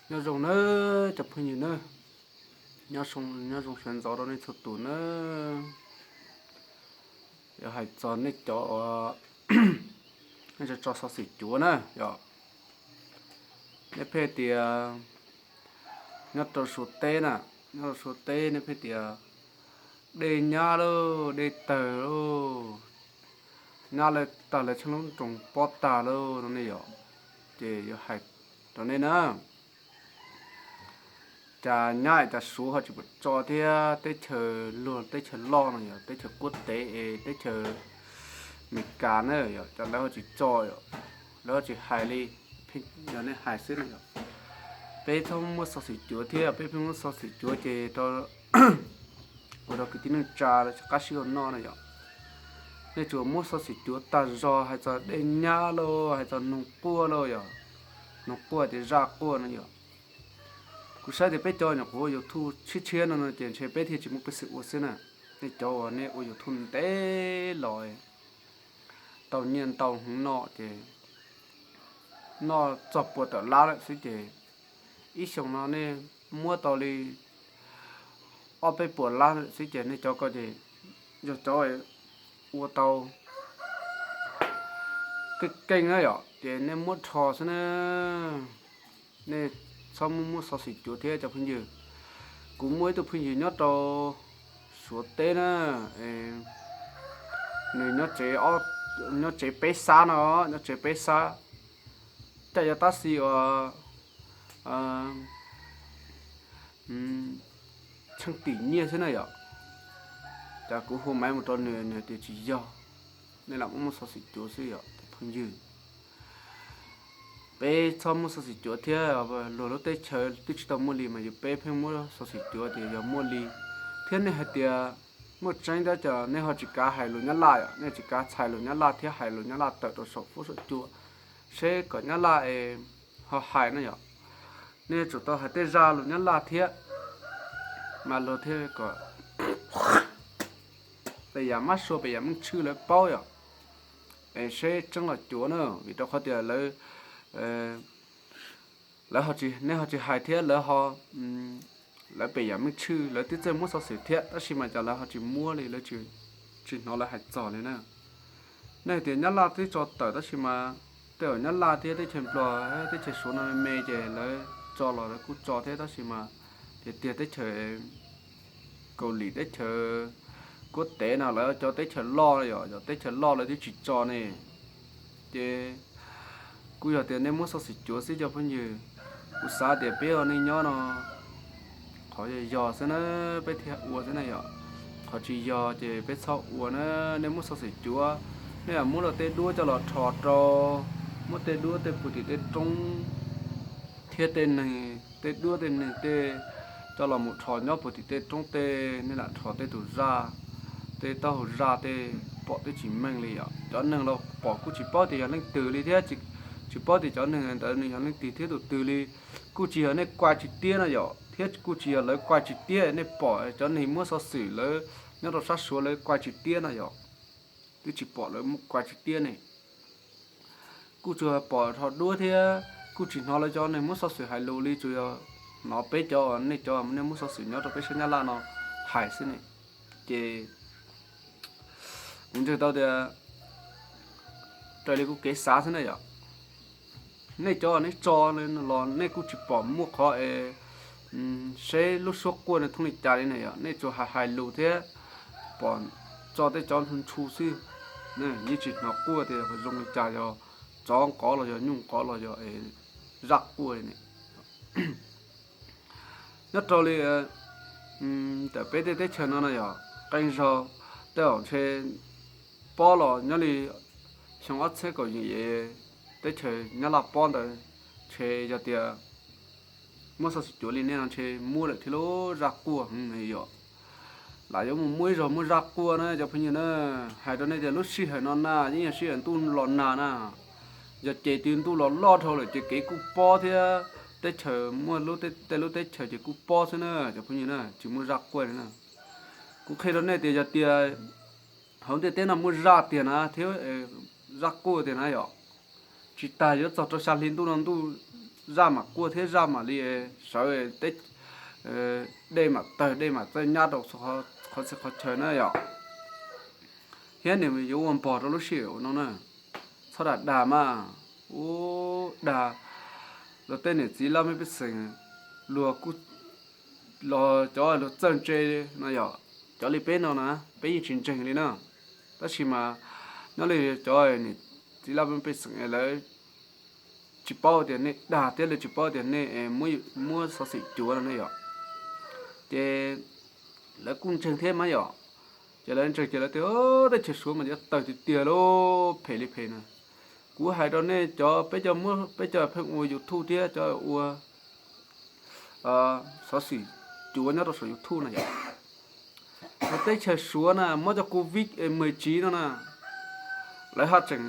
Nyob zoo nawb cov phooj ywg nawb, nyob zoo sawv ntxov rau nej txhua tus nawb. Yuav hais txog nej cov uas nej tso xov xwm cuav na yom. Nej pheej tias nyob rau Suav teb na, nyob rau Suav teb nej pheej tias dej nyab lauj, dej tawg lauj, nyab lawv tag lawv tsheej lub nroos pob tag lauj no nej yom. Ces yuav hais rau nej na, cas nyab es cas Suav ho tsis pom tso thiab, teb chaws luag teb chaws loj no yog teb chaws kuab tev es teb chaws Amelikas na yom, cas lawv ho tsis tso, lawv ho tsis hais li, yog nej hais xwb na yom. Peb txhob muab xov xwm cuav thiab, peb pheej muab xov xwm cuav ces rau ua rau kwv tij neej tsa lawv tsis qab sib ua noj na yom. Nej tsuas muab xov xwm cuav tag zog hais txog dej nyab lauj, hais txog noog quaj lauj yom, noog quaj tias zaj quaj no yom. Kuv saib tias peb cov nyuam qhuav ua YouTube tshiab tshiab no no ces ntshe peb thiaj tsis muaj peev xwm ua xwb na. Nej cov uas nej ua YouTube ntev los tau nyiaj ntau heev no ces noj txog pua tawm lab lawm xwb ces ib xyoos no nej muab tau li ob peb puas lab lawm xwb ces nej cov ko ces yog cov ua tau keej keej na yom, ces nej muab rho xwb na. Nej txhob muab muab xov xwm cuav thiab cov phooj ywg. Kuv muaj ib tug phooj ywg nyob rau Suav teb na, nws nyob tsev, nyob tsev peb xab no, nyob tsev peb xab, cas yog tab sis uas tsheej tim nyiaj xwb na yom. Cas kuv hu maiv mus rau nws, nws tias tsis yog. Nej lam muab muab xov xwm cuav xwb yom cov phooj ywg. Peb txhob muab xov xwm cuav thiab, luag lub teb chaws twb tsis tau muaj li mas yus peb pheej muab xov xwm cuav tias yog muaj li. Thiab nej hais tias muaj tseeb tab cas nej ho tsis kav hais lus Nyab Laj yom, nej tsis kav txhais lus Nyab Laj thiab hais lus Nyab Laj tawm rau saum fuab saum cua seb kom Nyab Laj es ho hais na yom. Nej yuav tsum tau hais tej zaj lus Nyab Laj thiab, mas luag thiaj kom pes yam mab sua pes yam meej tshwj lawv paub yom, es seb tseeb los cuav na, vim rau qhov tias lawv, lawv, nej ho tsis hais thiab lawv ho, lawv pes yam meej tshwj lawv twb txawj muab xov xwm thiab tab sis mas cas lawv ho tsis muab li, lawv tsis hnov lawv hais txog li na. Nej tias Nyab Laj twb tso tawm tab sis mas tej zaum Nyab Laj thiab teb chaws Nplog, teb chaws Suav no me me ces lawv tso los lawv kuj tso thiab tab sis mas tiag tiag teb chaws Kaus Lim, teb chaws Kuab Tev no lawv cov teb chaws loj yom, cov teb chaws loj lawv twb tsis tso ne. Ces kuj yog tias nej muab xov xwm cuav xwb cov phooj ywg. Kuv xav tias peb ua neej nyob no qhov yog yog xwb na peb thiaj ua xwb na yom. Qhov tsis yog ces peb txhob ua na. Nej muab xov xwm cuav, nej muab luag tej duab coj los rho rau, muab tej duab tej puag tim tej roob thiab tej neeg, tej duab tej neeg tej coj los mus rho nyob puag tim tej roob tej, nej lam rho tej tus zaj, tej taub hau zaj tej pom twb tsis meej li yom. Cov neeg los pom kuj tsis paub tias yog leej twg li thiab, tsis paub tias cov neeg ntawd nws yog leej twg thiab tus twg li. Kuj tsis yog nej kuaj tsis tiab no yom, thiab kuj tsis yog lawv kuaj tsis tiab, nej pom cov neeg muab xov xwm lawv nyob rau sab Suav lawv kuaj tsis tiab no yom. Twb tsis pom lawv kuaj tsis tiab ne. Kuj tsuas pom rho duab thiab kuj tsis hnov lawv cov neeg muab xov xwm hais lus li, tsuas yog hnov peb cov, nej cov nej muab xov xwm nyob rau peb sab Nyab Laj no hais xwb ne. Ces kuv ntseeg tau tias raws li kuv kev xav xwb na yom, nej cov nej tso los nej kuj tsis pom muaj qhov es seb lub suab quaj nws thooj li cas li na yom, nej tsuas hais hais lus thiab pom tso tej cov ntshu ntshu xwb. Yeej tsis hnov quaj tias zoo li cas, yog tsov nqov los yog nyuj nqov los yog zaj quaj li ne. Nyob rau li ntawm peb tej teb chaws no no yog qee zaug tej zaum ntshe pob los nyob li xyoo ob txhiab kaum yim teb chaws Nyab Laj pob ntawd, ntshe yog tias muab xov xwm cuav li nej no ntshe muab lawm thiab lub zaj quaj heev yom. Lam yuav mus muaj ib zaug muaj zaj quaj na cov phooj ywg na. Hais rau nej tias lub sij hawm no na yeej yog sij hawm ntuj los nag na. Yog ces twb ntuj los loj dhau lawm ces kev kuj pob thiab, teb chaws muaj tej lub teb chaws ces kuj pob xwb na cov phooj ywg na, tsis muaj zaj quaj li na. Kuv qhia rau nej tias yog tias hauv ntiaj teb no muaj zaj tiag na thiab zaj quaj tiag na yom, tsis tas yuav txog rau xya hli ntuj no ntuj zaj mam quaj thiab zaj mam li sawv, dej mam tawg, dej mam txawj nyab rau qhov txhia qhov chaw na yom. Thiab nws yuav ua npog rau lub sij hawm no na. Txhob dag dag mas, ub, dag, luag tej niam txiv laj mej pej xeem, luag kuj, los cov luag txawj ntse no yom, cov li peb no na, peb yeej tsis ntseeg li na. Tab sis mas nyob li cov niam txiv laj mej pej xeem lawv tsis paub tias nej dag thiab lawv tsis paub tias nej muab xov xwm cuav no ne yom. Ces lawv kuj ntseeg thiab mas yom. Ces lawv ntseeg ces lawv tias teb chaws Suav mas yuav tawg tiag tiag lauj, phem li phem na. Kuv hais rau nej cov, peb cov muab peb cov pheej ua YouTube thiab cov ua xov xwm cuav nyob rau saum YouTube na yom. Teb chaws Suav na muab cov Covid mười chín no na, lawv haj tseem,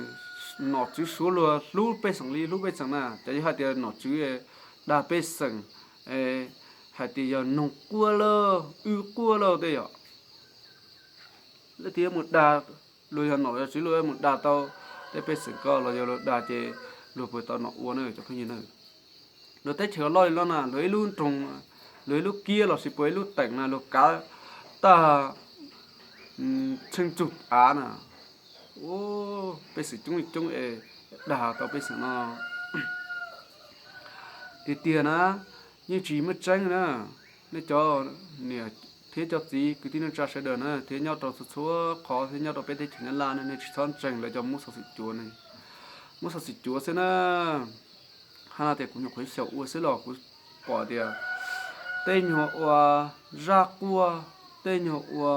nom tswv Suav luag hlub pej xeem li hlub pej xeem na, ces yog hais tias nom tswv dag pej xeem, hais tias yog noog quaj lawm wb quaj lawm tej yom, leej twg yuav mus dag, luag yog nom yog tswv luag yuav mus dag tau tej pej xeem ko los yog luag dag ces luag puas tau nom ua na cov phooj ywg na. Luag teb chaws loj li no na, luag ib lub nroog, luag ib lub kiab lossis puas ib lub teem na luag kav tag tsheej txug av na, ub, pej xeem coob li coob es dag tau pej xeem no tiag tiag na, yeej tsis muaj tseeb na. Nej cov niam thiab cov txiv kwv tij neej tsa sawv daws na, thiab nyob rau txhua txhua qhov thiab nyob rau peb teb chaws Nyab Laj na, nej tsis txhob ntseeg lawv cov muab xov xwm cuav ne, muab xov xwm cuav xwb na. Hais tias kuv nyuam qhuav xyaum ua xwb los kuv pom tias tej nyuag ua zaj quaj, tej nyuag ua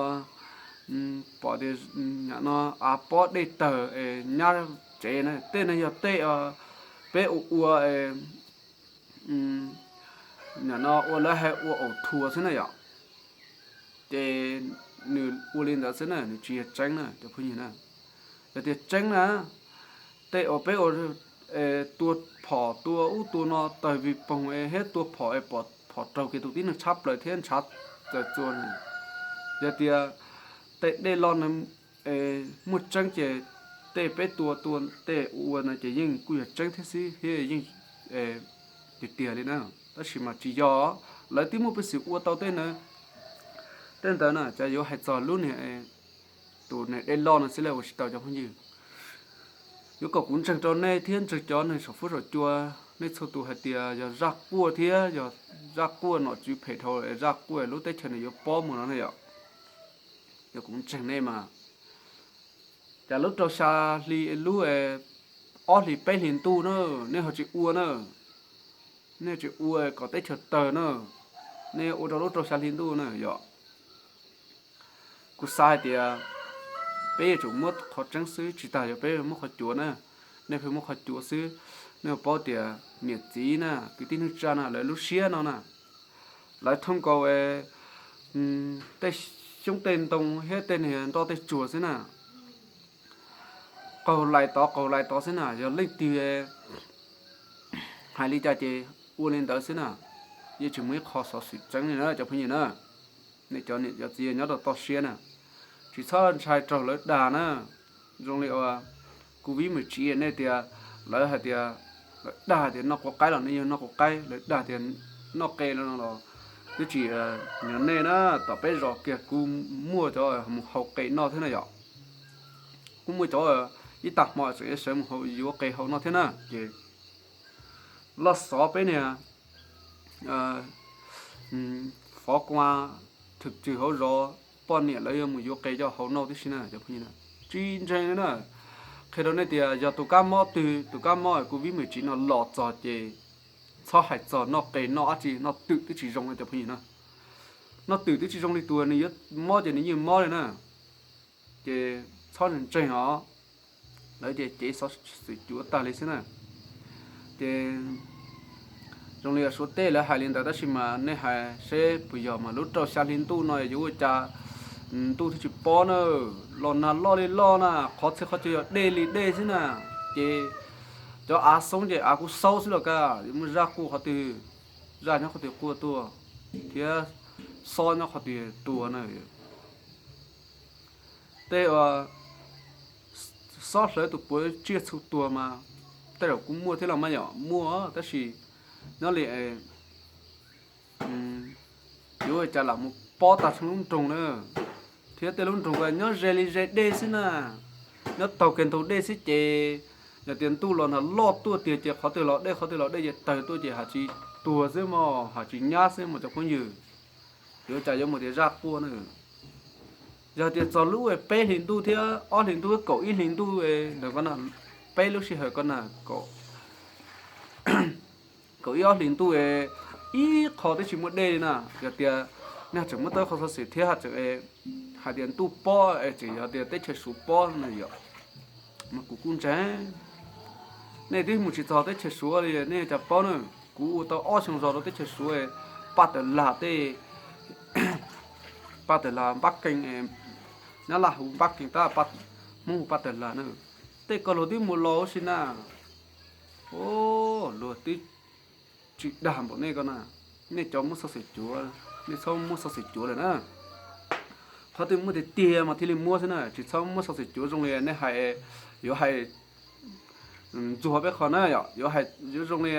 pom tias nim no av pob dej tawg es nyab tsev na, tej no yog tej peb ua ua nim no ua lawv hais ua aum thuas xwb na yom. Ces nws ua li ntawd xwb na, nws tsis yog tseeb na cov phooj ywg na. Yog tias tseeb na, tej uas peb ua tua phom tua ub tua no tawg vig poog es thiab tua phom es phom raug kiag tus tib neeg tshab plaws thiab ntshav txawm txua na. Yog tias tej dej loj na muaj tseeb ces tej peb tua tua tej ua no ces yeej kuj yog tseeb thiab xwb thiab yeej tiag tiag li na. Tab sis mas tsis yog, lawv twb muaj peev xwm ua tau tej na, tej ntawd na ces yuav hais txog lub niag tus niag dej loj no xwb lawm ua tsis tau cov phooj ywg. Yuav kom kuv ntseeg rau nej thiab ntseeg cov neeg saum fuab saum cua, nej txhua tus hais tias yog zaj quaj thiab yog zaj quaj nom tswv phem dhau, zaj quaj lub teb chaws nws yuav pob mus no ne yom. Yog kuv ntseeg nej mas, cas lub rau xya hli lub ob hlis peb hlis ntuj na, nej ho tsis ua na, nej tsis ua kom teb chaws tawg na, nej ua rau lub rau xya hli ntuj na yom. Kuv xav hais tias peb yuav tsum muab qhov tseeb xwb, tsis tas yog peb muab qhov cuav na, nej pheej muab qhov cuav xwb. Nej paub tias niam txiv na, kwv tij neej tsa na, lawv lub siab no na, lawv thooj nkaus tej xyoob tej ntoo thiab tej niag nroj tej tsuag xwb na, qaug lais tod qaug lais tod xwb na. Yog leej twg hais li cas ces ua li ntawd xwb na, yeej tsis muaj ib qho xov xwm tseeb li na cov phooj ywg na. Nej cov niam cov txiv nyob rau toj siab na, tsis txhob ntshai raug lawv dag na. Zoo li uas Covid mười chín nej tias, lawv hais tias, lawv dag tias noj quav qaib los nej yog noj quav qaib, lawv dag tias noj qe los no los twb tsis nyob nej na. Tom peb zos kiag kuj muaj cov mus hau qe noj thiab na yom. Kuj muaj cov ib tag hmo tseem sawv mus hau yuav qe hau noj thiab na. Ces loj xov peb niag fov kuas thwm tswg hauv zos poj niam lawv yuav mus yuav qe coj hau noj tib si na cov phooj ywg na. Tsis ntseeg li na. Qhia rau nej tias yog tus kab mob twg, tus kab mob Covid mười chín no los txog ces txhob hais txog noj qe noj dab tsi, noj twm twb tsis zoo li cov phooj ywg na. Noj twm twb tsis zoo li tus nws yuav mob ces nws yeej mob li na. Ces txhob ntseeg os. Lawv ces cev xov xwm cuav tag li xwb na. Ces zoo li Suav teb lawv hais li ntawd tab sis mas nej hais seb puas yog mas lub rau xya hli ntuj no yuav ua cas ntuj thiaj tsis pob na. Los nag loj li loj na, qhov txhia qhov chaw yog dej li dej xwb na. Ces cov av xoob ces av kuj xaub xwb los kaj, yuav muaj zaj quaj qhov twg, zaj nyob qhov twg quaj tuaj, thiab xob nyob qhov twg tuag na. Tej uas xob hlawv tus puav tsiaj txhu tuag mas tej zaum kuj muaj thiab los mas yom, muaj tab sis Nyob li yuav ua cas lam mus pob tag txhua lub nroog na, thiab tej lub nroog ko nyob ze li ze dej xwb na, nyob taug kev ntug dej xwb ces yog tias ntuj los nag loj tuaj tiag ces qhov twg los dej qhov twg los dej ces tawg tuaj ces haj tsis tuag xwb mog, haj tsis nyab xwb mog cov phooj ywg. Yuav cas yuav mus tias zaj quaj na. Yog tias txog lub peb hlis ntuj thiab ob hlis ntuj kaum ib hlis ntuj ntawm ko na, peb lub sij hawm ko na, kaum ib ob hlis ntuj ib qho twb tsis muaj dej li na, yog tias nej tseem muab tau qhov xov xwm thiab tseem hais tias ntuj pob es tseem yog tias teb chaws Suav pob na yom, mas kuv kuj ntseeg. Nej twb mus tsis txog teb chaws Suav li nej cas paub na. Kuv ua tau ob xyoo zog rau teb chaws Suav, Paj Tawg Lag tej, Paj Tawg Lag Npab Kees, Nyab Laj hu Npab Kees tab, Hmoob hu Paj Tawg Lag na. Tej ko luag twb mus los huv si na. Luag twb tsis dag npaum nej ko na. Nej cov muab xov xwm cuav, nej txhob muab xov xwm cuav lawm na. Qhov twg muaj tiag tiag mas thiaj li muab xwb na, tsis txhob muab xov xwm cuav zoo li nej hais, yuav hais ntxuag peb qho na yom, yuav hais yuav zoo li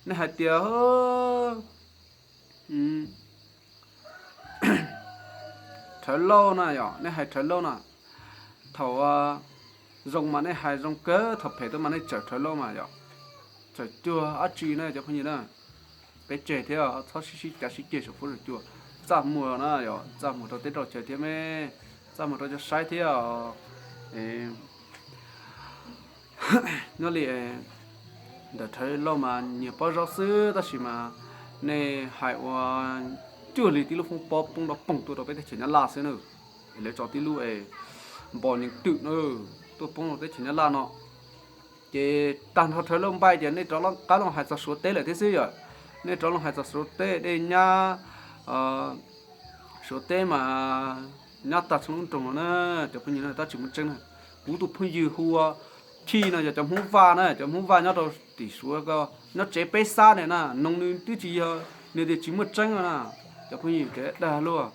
nej hais tias Rhawv Lauj na yom, nej hais Rhawv Lauj na. Thaum zoo mas nej hais zoo kawg, thaum phem tuaj mas nej tsawm Rhawv Lauj mas yom. Tsawm cuag dab tsi na cov phooj ywg na. Peb tseg thiab txhob sib sib cav sib ceg saum fuab saum cua. Txaj muag na yom, txaj muag rau teb rau chaw thiab me, txaj muag rau cov saib thiab os. Nyob li ntawm Rhawv Lauj mas nyias paub zaub xwb tab sis mas nej hais ua cuag li tib lub foob pob poob nrov poog tuaj rau peb teb chaws Nyab Laj xwb na. Es lawv tso tib lub npo nees twm na tuaj poob rau teb chaws Nyab Laj no. Ces tag nrho Rhawv Lauj npaij ces nej rov qab los hais txog Suav teb lawm thiab xwb yom. Nej rov los hais txog Suav teb dej nyab, Suav teb mas nyab tag txhua lub nroog los na, cov phooj ywg na, tab tsis muaj tseeb na. Kuv tus phooj ywg hu ua Chij no yog cov Hmoob Vaj na, cov Hmoob Vaj nyob rau tim Suav ko, nyob tsev peb xab ne na, noog nws twb tsis yog, nws tias tsis muaj tseeb na. Cov phooj ywg kev dag luaj,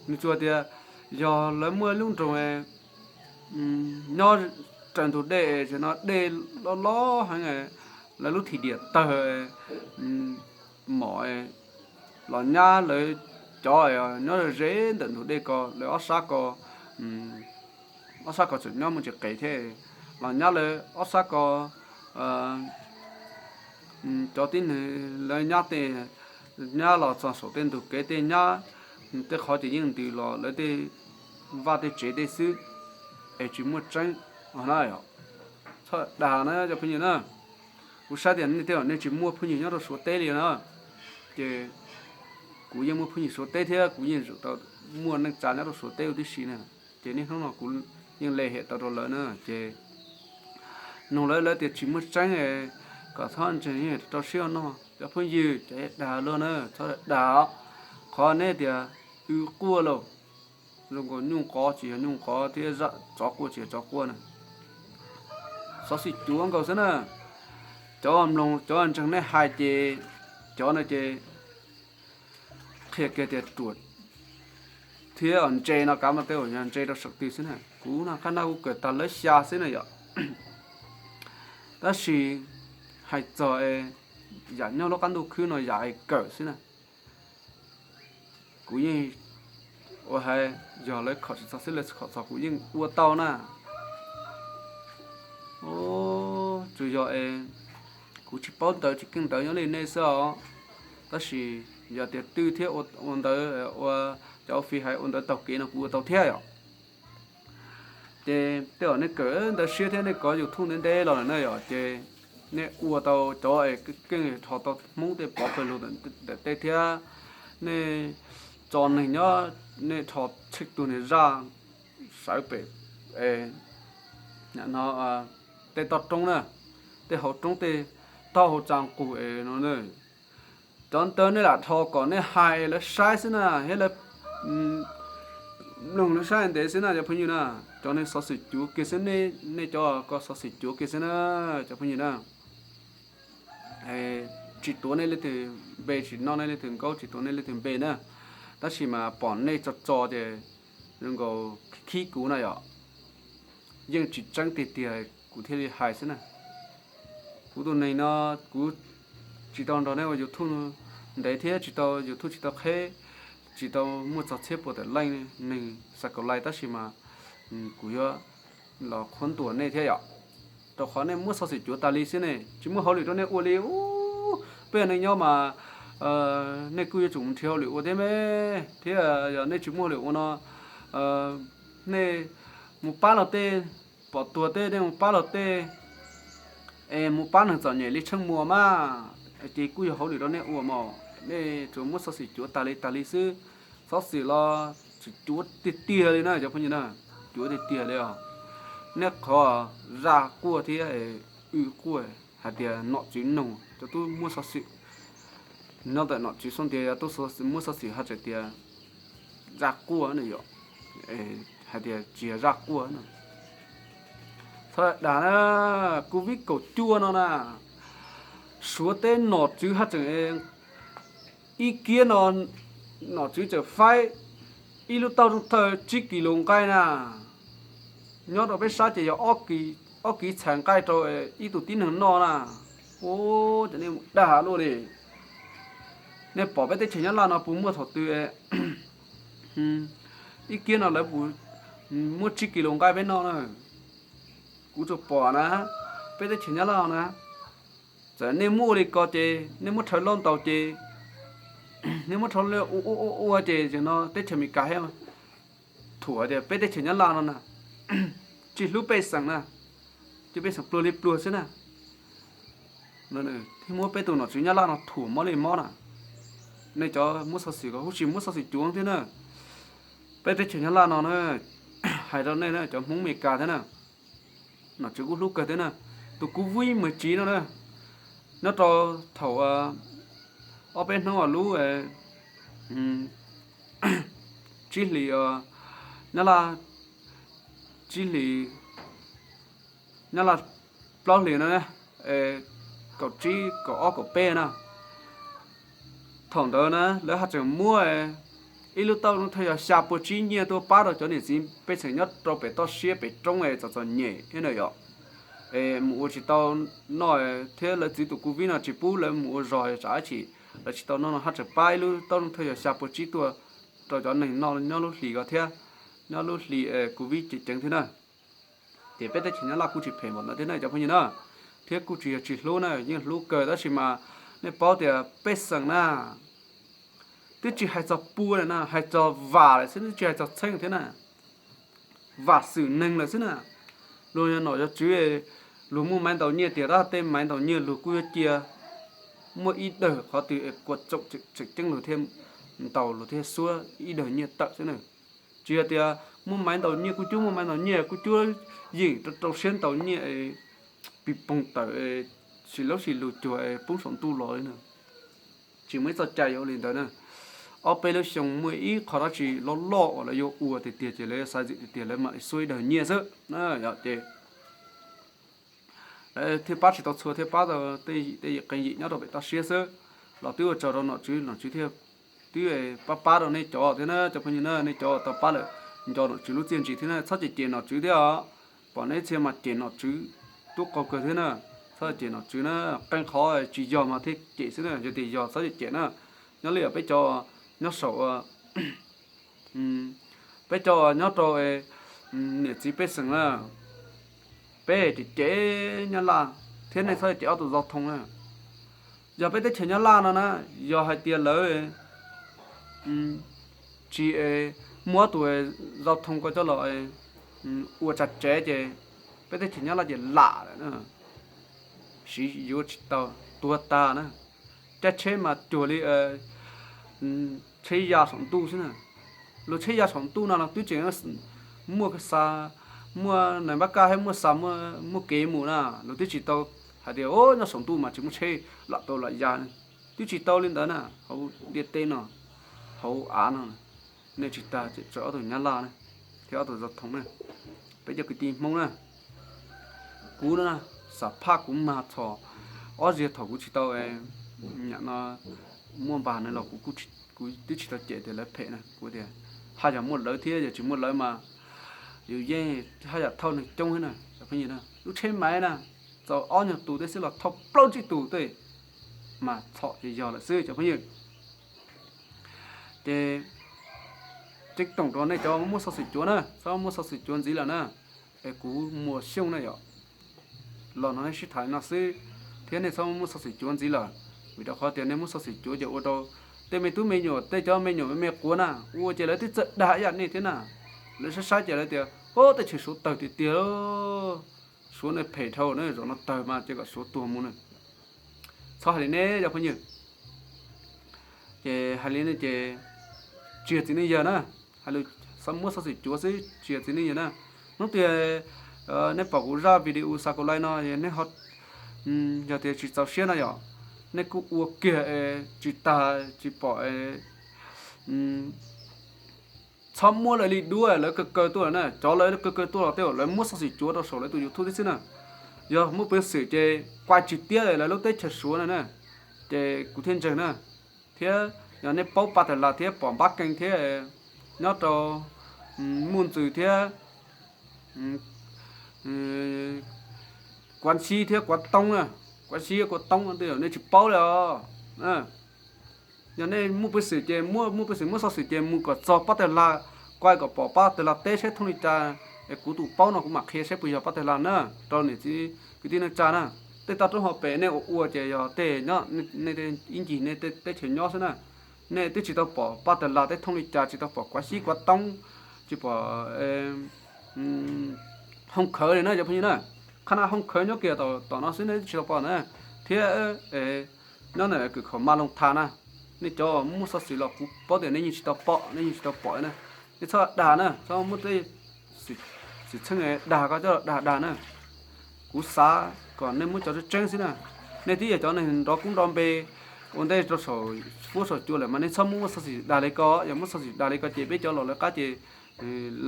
nws tsuas tias yog lawv muaj lub nroog nyob raws ntug dej, tam no dej loj loj heev, lawv lub thim diam tawg, mom los nyab lawv cov nyob ze ntawm ntug dej ko, lawv ob sab ko, ob sab ko tseem nyob muaj ntsis qes thiab, los nyab lawv ob sab ko cov tib neeg lawv nyab tej, nyab los txog saum tej ntug kev tej nyab, tej qhov ces yeej ntws los lawv tej vaj tej tsev tej xwb, es tsis muaj tseeb na. Txhob dag na cov phooj ywg na. Kuv saib tias nej tej zaum nej tsis muaj phooj ywg nyob rau Suav teb li na, ces kuv yeej muaj phooj ywg Suav teb thiab kuv yeej tau muaj neej tsa nyob rau Suav teb ua tib si na. Ces niaj hnub no kuv yeej le hiam tau rau lawv na, ces nug lawv, lawv tias tsis muaj tseeb, kom txhob ntseeg, rau siab ua noj. Cov phooj ywg, cov dag luag na, txhob dag. Qhov nej tias wb quaj lauj, zoo nkaus nyuj qov tsis yog nyuj qov thiab tsov quaj tsis yog tsov quaj na. Xov xwm cuav nkaus xwb na. Cov mloog cov ntseeg nej hais ces, cov no ces qhia kiag tias ruam thiab ntse no, kav mas tej zaum yog ntse rau saum twg xwb na. Kuv no qab no kuv kawm tag lawv xya xwb na yom. Tab sis hais txog yam nyob lub qab ntuj khwb no yam es kawm xwb na. Kuv yeej ua hais yog lawv khom tsis txog xwb, lawv khom txog kuv yeej ua tau na. Tsuas yog es kuv tsis paub ntawv tsis keej ntawv nyob li nej xwb os. Tab sis yog tias twb thiab ua ntawv, ua cov fi hais ua ntawv taug kev no kuv ua tau thiab yom. Ces tej zaum nej kawm ntawv siab thiab nej kov YouTube ntev ntev los lawm na yom, ces nej ua tau cov es keej rho tau Hmoob tej pov pawg lug ntawm tej thiab. Nej tso neeg nyob, nej rho tsheej tug niag zaj sawv pem no tej toj roob na, tej hauv roob tej taub hau tsa nqug es no na. Cov ntawd nej lam rho kom nej hais lawv saib xwb na, thiab lawv mloog lawv saib ntev xwb na cov phooj ywg na. Cov neeg xov xwm cuav kiag xwb, nej cov ko xov xwm cuav kiag xwb na cov phooj ywg na. Tsis tuav nej leej twg npe, tsis noj nej leej twg nkaub, tsis tuav nej leej twg npe na. Tab sis mas pom nej tso tso ces zoo nkaus khib kuv na yom. Yeej tsis tseeb tiag tiag kuv thiaj li hais xwb na. Kuv tus neeg no, kuv tsis tau nrog nej ua YouTube ntev thiab tsis tau YouTube tsis tau qheb, tsis tau muaj txog txhiab puas tawm leej neeg xav kaum like tab sis mas kuv yuav los qhuab ntuas nej thiab yom. Rau qhov nej muab xov xwm cuav tas li xwb ne, tsis muaj hauj lwm rau nej ua li. Peb neeg nyob mas nej kuj yuav tsum mus nrhiav hauj lwm ua thiab me, thiab yog nej tsis muaj hauj lwm ua no, nej mus pab luag tej, pom tuag tej nej mus pab luag tej, es mus pab neeg txom nyem li Tsheej Muas mas, ces kuj yog hauj lwm rau nej ua mas, nej tsuas muab xov xwm cuav tas li tas li xwb. Xov xwm los tseem cuav tiag tiag li na cov phooj ywg na, cuav tiag tiag li os. Nej qhov zaj quaj thiab w quaj hais tias nom tswv noog cov tub muab xov xwm, nyob ntawm nom tswv xub ntiag yog tub muab xov xwm haj tseem tias zaj quaj na yom, hais tias tsis yog zaj quaj na. Txhob dag na, Covid kaum cuaj no na, Suav teb nom tswv haj tseem ib kiab no, nom tswv tseem faib ib lub tauj rooj thawj tsib kis lus nqaij na, nyob rau peb sab ces yog ob kiv txhais nqaij rau ib tug tib neeg noj na. Ua cas nej mus dag luaj li. Nej pom peb teb chaws Nyab Laj no puas muaj thaum twg ib kiab no lawv puas muab tsib kis lus nqaij peb noj na? Kuv tsuas pom na, peb teb chaws Nyab Laj na, txawm nej muab ua li ko ces nej muab rhawv loj ntaus ces, nej muab rhawv ua ua ua ces no teb chaws Amelikas thiaj thuam tias peb teb chaws Nyab Laj no na tsis hlub pej xeem na, cia pej xeem pluag li pluag xwb na. Thiaj muab peb tus nom tswv Nyab Laj no thuam mob li mob na. Nej cov muab xov xwm ko huv tsis muab xov xwm cuav thiab na. Peb teb chaws Nyab Laj no na, hais rau nej na cov Hmoob Amelikas thiab na, nom tswv kuj hlub kawg thiab na. Tus Covid mus tsiv no na, nyob rau thaum ob peb hnub lub tsib hlis, Nyab Laj tsib hlis, Nyab Laj plaub hlis no, kaum tsib kaum ob kaum peb na. Thaum ntawd na lawv haj tseem muab ib lub tauj rooj thawj yog xya puas tsib nyiaj tuaj pab rau cov niam txiv pej xeem nyob rau pem toj siab pem roob es txom txom nyem thiab na yom. Es mus ua tsis tau noj thiab lawv txwv tus Covid no tsis pub lawv mus ua zog tsam dab tsi, lawv tsis tau noj no haj tseem pab ib lub tauj rooj thawj yog xya puas tsib tuaj rau cov neeg noj nyob lub hlis ko thiab, nyob lub hlis Covid ceev ceev thiab na. Ces peb teb chaws Nyab Laj kuj tsis phem npaum ntawd thiab na cov phooj ywg na, thiab kuj tsis yog tsis hlub na, yeej hlub kawg tab sis mas nej paub tias pej xeem na twb tsis hais txog pua na, hais txog vam lawm xwb, twb tsis hais txog txheej thiab na, vam xwm neeg lawm xwb na. Luag yog nom yog tswv, luag muaj maiv ntaus nyiaj tiag tab tej maiv ntaus nyiaj luag kuj yuav cia, muaj ib dawg qhov twg kua txoom tseem ceeb luag thiaj ntaus luag thiaj xuab ib dawg nyiaj tawm xwb na. Tsis yog tias muaj maiv ntaus nyiaj kuj cuab, muaj maiv ntaus nyiaj kuj cuab yeem rau rau siab ntaus nyiaj, pis poog tawm, sim laub sim lus cuag poob saum ntuj los li na. Tsis muaj ib txoj cai yuav ua li ntawd na. Ob peb lub xyoo muaj ib qho dab tsi loj loj uas lawv yuav ua tiag tiag ces lawv yuav xav zim tiag tiag lawv mam li xuab ib dawg nyiaj xwb na. Yog ces lawv thiaj pab tsis tau txhua, thiaj pab tau tej yim qee yim nyob rau pem toj siab xwb, los twb ua tsaug rau nom tswv, nom tswv thiaj twb pab pab rau nej cov thiab na cov phooj ywg na, nej cov tau pab lawm nco nom tswv lub txiaj ntsig thiab na, txhob cem cem nom tswv thiab os. Pom nej txhia mas cem nom tswv tub qaug kawg thiab na, txhob cem nom tswv na, qee qhov tsis yog mas thiaj cem xwb na, yog tias yog txhob cem cem na. Nyob li peb cov nyob saum peb cov nyob rau niam txiv pej xeem na, peb cem cem Nyab Laj thiab nej txhob cem ob tug Zau Thoo na. Yog peb teb chaws Nyab Laj no na, yog hais tias lawv tsis muab ob tug Zau Thoo ko coj los ua tsa tsev ces peb teb chaws Nyab Laj ces lam lawm na, siv yuav tsis tau, tuag tag na. Caij tsheb mas cuag li tsheb ya saum ntuj xwb na. Luag tsheb ya saum ntuj no los twb tseem muaj xa, muaj nais npab kaj thiab muaj xa, muaj kev mus na, luag twb tsis tau hais tias o nyob saum ntuj mas tsis muaj tsheb lam tau lam ya. Twb tsis tau li ntawd na, hauv ntiaj teb no, hauv av no, nej tsis tas ces txawm ob tug Nyab Laj na, thiab ob tug Zau Thoo na, peb cov kwv tij Hmoob na. Kuv no na, xam phaj kuv mag txhom ob zaug thaum kuv tsis tau, nim no muaj npas no los kuv twb tsis tau cem tias lawv phem na, kuv tias haj yam muaj lawv thiab yog tsis muaj lawv mas yus yeej haj yam thauj neeg coob thiab na. Lub tsheb maiv na, txaus ob nyuag tus tej xwb los thauj plaub tsib tus tej, mas txhom ces yog lawm xwb cov phooj ywg. Ces ceeb toom rau nej cov muaj xov xwm cuav na, txhob muaj xov xwm cuav ntxiv lawm na. Es kuv Muas Xyooj na yom, los no nej sib tham li no xwb, thiab nej txhob muaj xov xwm cuav ntxiv lawm. Vim rau qhov tias nej muaj xov xwm cuav ces ua rau tej me tub me nyuam, tej cov me nyuam me me quav na, ua ces lawv twb txawj dag ib yam nej thiab na. Lawv saib saib ces lawv tias, Ub, teb chaws Suav tawg tiag tiag, Suav ne phem dhau na, zaum no tawg mas ces kom Suav tuag mus na. Txhob hais li ne cov phooj ywg. Ces hais li ne ces tsis yog txiv neej yawg na, hais lus muab xov xwm cuav xwb tsis yog txiv neej yawg na. Hnub twg nej pom kuv zaj video Xav Kaus Lais no, nej ho, yog tias tsis txaus siab no yom, nej kuj ua kiag tsis tag tsis pom. Txhob muab lawv li duab, lawv kaw kaw tuaj lawm na, cov lawv kaw kaw tuaj los tej lawv muab xov xwm cuav rau saum lawv tus YouTube thiab xwb na. Yog muaj peev xwm ces kuaj tsis tiab lawv lub teb chaws Suav na na, ces kuv thiaj ntseeg na. Thiab yog nej paub Paj Tawg Las thiab pom Npab Keej thiab nyob rau Muj Ntxwg thiab Kuav Sib thiab Kuav Toob na, Kuav Sib Kuav Toob tej nej tsis paub li os. Yog nej muaj peev xwm ces muaj, muaj peev xwm muab xov xwm ces mus kom txog Paj Tawg Las, kuaj kom pom Paj Tawg Las teb saib thooj li cas. Es kuv tus paub no kuv mam qhia saib puas yog Paj Tawg Las na, rau niam txiv kwv tij neej tsa na. Tej toj roob hauv pes nej ua ua ces yog tej nyob, nej ib ncig nej teb chaws nyob xwb na. Nej twb tsis tau pom Paj Tawg Las teb thooj li cas, tsis tau pom Kuav Sib Kuav Toob, tsis pom Hoo Khawv li na cov phooj ywg na. Qhab nab Hoo Khawv nyob kiag tom no xwb nej twb tsis tau pom na. Thiab nyob ntawm Kws Khaum Mas Loos Thas na, nej cov muaj xov xwm los kuv paub tias nej yeej tsis tau pom, nej yeej tsis tau pom na. Nej txhob dag na, txhob muab tej xwm txheej dag ko coj los dag dag na. Kuv xav kom nej muab cov tseeb tseeb xwb na. Nej twb yog cov neeg nrov kub nrov npe ua ntej rau saum fuab saum cua lawm mas nej txhob muab muab xov xwm dag li ko. Yog muab xov xwm dag li ko ces peb cov laus lawv qab ces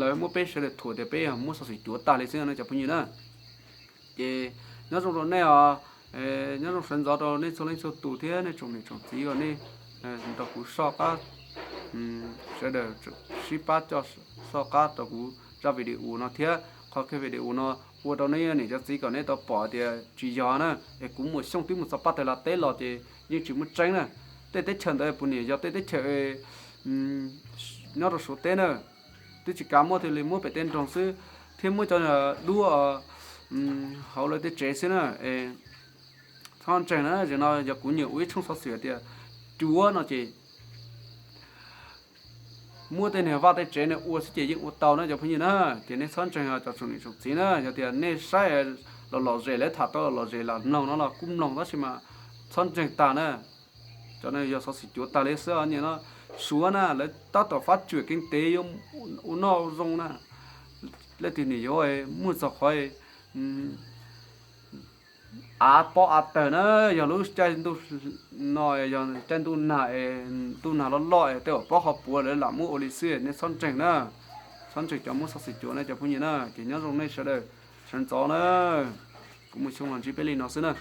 lawv muab peb sawv daws thuam tias peb yog muab xov xwm cuav tag li xwb no cov phooj ywg na. Ces nyob zoo rau nej os, nyob zoo sawv ntxov rau nej txhua leej txhua tus thiab nej tsoom niam tsoom txiv uas nej nrog kuv soj qab, sawv daws sib pab coj soj qab rau kuv zaj video no thiab. Qhov kiag video no ua rau nej niam cov txiv kom nej tau pom tias tsis yog na, es kuv Muas Xyooj twb mus txog Paj Tawg Las teb los ces yeej tsis muaj tseeb na. Tej teb chaws ntawd puas niam yog tej teb chaws nyob rau Suav teb na, twb tsis kav muab thiaj li muab pem tej nroog xwb, thiab muab cov duab hauv lawv tej tsev xwb na. Txhob ntseeg na, zaum no yog kuv nyiam ua ib tshooj xov xwm tias cuav no ces muab tej niag vaj tej tsev no ua xwb ces yeej ua tau na cov phooj ywg na. Ces nej txhob ntseeg cov tsoom niam tsoom txiv na, yog tias nej saib los lom zem lawv tham tau los lom zem los mloog no los kuj mloog tab sis mas txhob ntseeg tag na. Cov no yog xov xwm cuav tag li xwb os. Nim no Suav na lawv tab tom fab tsuam keev tev yuav ua noj zoo na, leej twg nim yuav muaj txog qhov av pob av tawg na. Yog lub caij ntuj no, yog caij ntuj nag, ntuj nag loj loj es tej uas pob qhov puav lawv lam muab ua li xwb, nej txhob ntseeg na. Txhob ntseeg cov muab xov xwm cuav na cov phooj ywg na. Ces nyob zoo nej sawv daws sawv ntxov na. Kuv Muas Xyooj los ntsib peb li no xwb na.